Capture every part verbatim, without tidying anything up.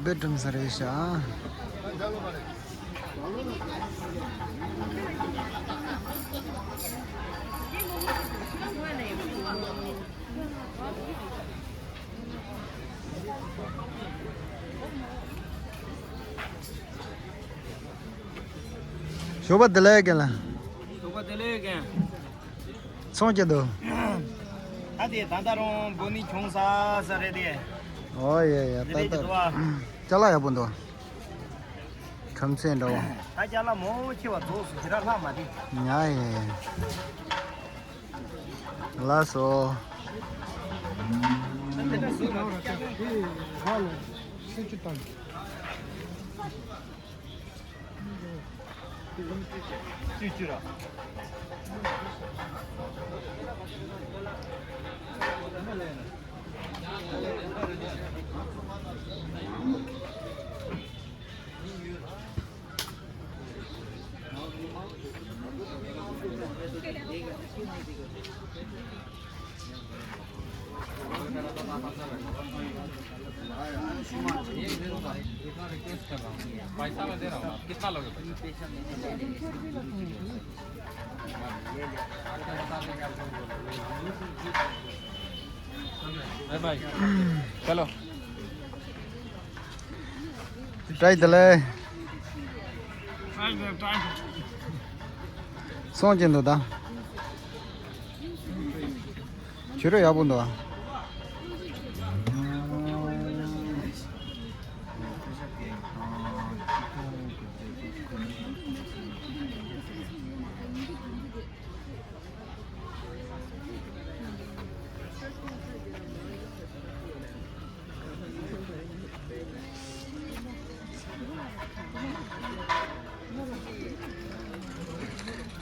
བེད་སྒྲུང་ས་རེད་ཤག་ཞོགས་པ་བདེ་ལེགས་རྒན་ལགས། ཞོགས་པ་བདེ་ལེགས་རྒན། ཚོང་སྐྱིད་འདུག་ད་དེ་ད་ལྟ་རུང་བོ་ནི་ཁྱོང་ས་ས་རེད་དེ། ཨོ་ཡ་ཡ། ད་རེད་ད་དེ་དུ་བ། ཅ་ལག་ཡག་པོ་འདུག་ཁྲོམ་ཚན་འདྲ་བོ། ད་ཅ་ལག་མང་ཆེ་བ་རྫོགས་སུ་ཞེ་དྲག་ལྷག་མ་དེ། ཉ་ཡ་ཡ། ལགས་སོ། पैसा मैं दे रहा हूँ, आप कितना लोगे पैसा? ए भाई, चलो। བཀྲ་ཤིས་བདེ་ལེགས། ཚོང་སྐྱིད་འདུག་ད། བྱུ་རུ་ཡག་པོ་འདུག་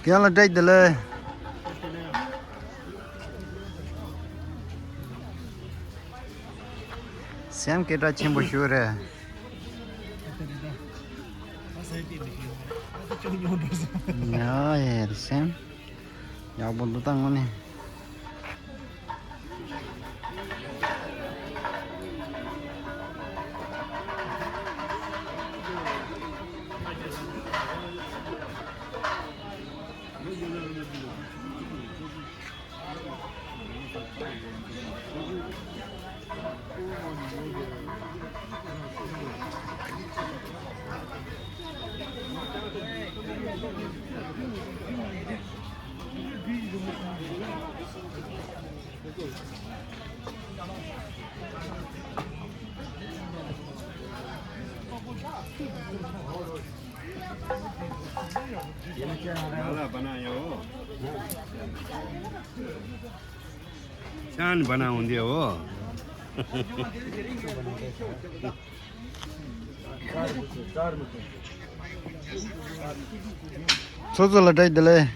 རྒན་ལགས་བཀྲ་ཤིས་བདེ་ལེགས། སེམས་སྐད་གྲགས་ཆེན་པོ་ཞིག་རེད། ཡ་ཡ་སེམས། ཡག་པོ་འདུག་ད་དངོས་གནས། ང་ལ་བ་ན་ཡོ། ཆང་བ་ན་འོང་དེའོ། ཚོ་ཚོ་ལ་བཀྲ་ཤིས་བདེ་ལེགས།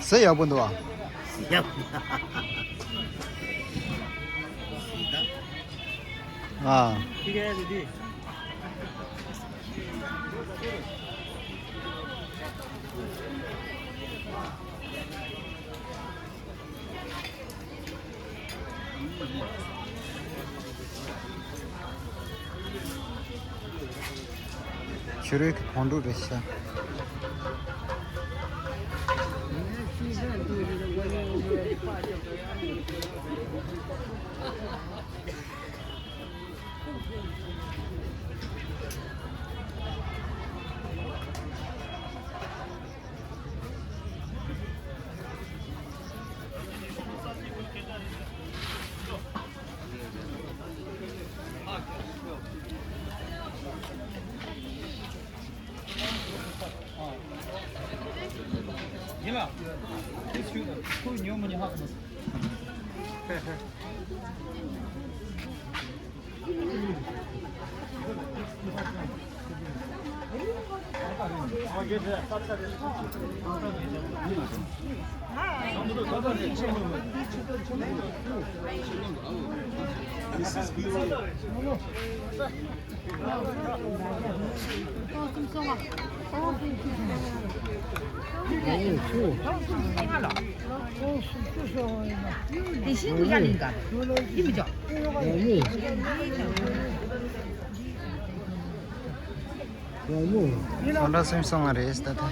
ཟས་ཡག་པོ་འདུག་བ། ཡག་པོ། ཨ། ཕྱི་རོལ་གྱི་བོང་ཕྲུག་རེད་ཤག་ཡིན་ལ། དེ་ཚོས་ཁོ་ཉོ་མི་ཉོ་ཧ་གོ་མ་སོང་། དེ་བཞིན་དུ་ཡ་ལིང་ག་ཡིན་མི་ཆོག་ཁོང་ཁྲ་སེམས་སང་ང་རེད་ད་ད།